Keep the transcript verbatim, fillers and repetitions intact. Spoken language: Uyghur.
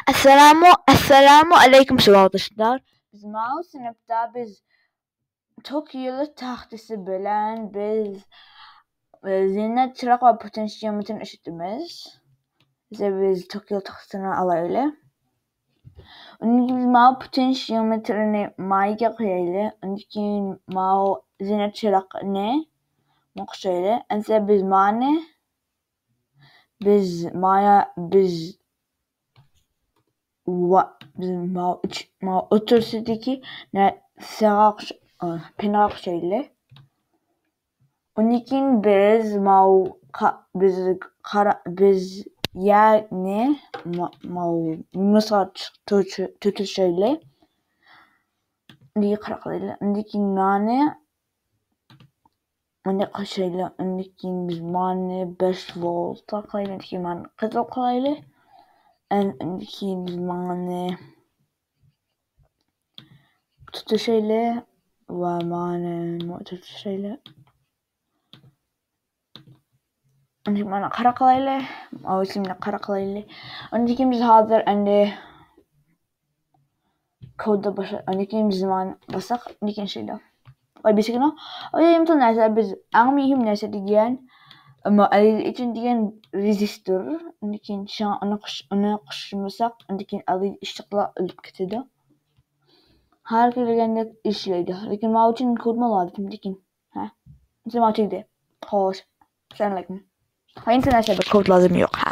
ئەسسالامۇ، ئەسسالامۇ ئەلەيكۇم ساۋاقداشلار. بىز ماۋۇ سىنىپتا بىز توك يولى تاختىسى بىلەن بىز، ئە، زىننەت چىراغ ۋە پوتېنسىيومېتىرنى ئىشلىتىمىز. بىز توك يولى تاختىسىنى ئالايلى. ئۇندىن كېيىن بىز ماۋۇ پوتېنسىيومېتىرنى مايگە قويايلى. ئۇندىن كېيىن ماۋۇ زىننەت چىراغنى ماڭا قوشايلى. ئەمسە بىز مانى، بىز مايا، بىز ۋا-، بىز ماۋۇ ئۈچ، ماۋۇ ئوتتۇرىسىدىكى نەرسىگە ئوخش-، ئا، پىنغا ئوخشايلى. ئۇندىن كېيىن بىز ماۋۇ قا-، بىز قارا-، بىز يەرنى ما-، ماۋۇ مۇسغا تۇتۇشايلى. ئۇندىن قارا قىلايلى. ئۇندىن كېيىن مانى مانا قوشايلى. ئۇندىن كېيىن بىز مانى بەش ۋولت قىلايلى. ئۇندىن كېيىن مانى قىزىل قىلايلى. ئەن-، ئۇندىن كېيىن بىز مانى تۇتۇشايلى ۋە مانى تۇتۇشايلى. ئۇندىن كېيىن مانا قارا قىلايلى. ئاۋۇ ئىسىمنى قارا قىلايلى. ئۇندىن كېيىن بىز ھازىر ئەمدى كوددا باشلاپ، ئاندىن كېيىن بىز مانا باسساق، ئاندىن كېيىن ئىشلەيدۇ. ۋاي بىسىكنو، ئايىمتۇ نەرسە، بىز ئەڭ مۇھىم نەرسە دېگەن، ئەمما ئەلىل ئىچىن دېگەن رېزىستور. ئاندىن كېيىن شۇڭا ئۇنى قوش-، ئۇنى قوشمىساق، ئاندىن كېيىن ئەلىل ئىششىقلا ئۆلۈپ كېتىدۇ. ھەر كۆرگەندەك ئىشلەيدۇ. لېكىن ماۋۇ ئۈچۈن كودمۇ لازىم، لېكىن، ھە؟ ماۋۇ تۈگىدى. خوش. ئەسسالامۇئەلەيكۇم. ئايىمتۇ نەرسە، بىر كود لازىم يوق.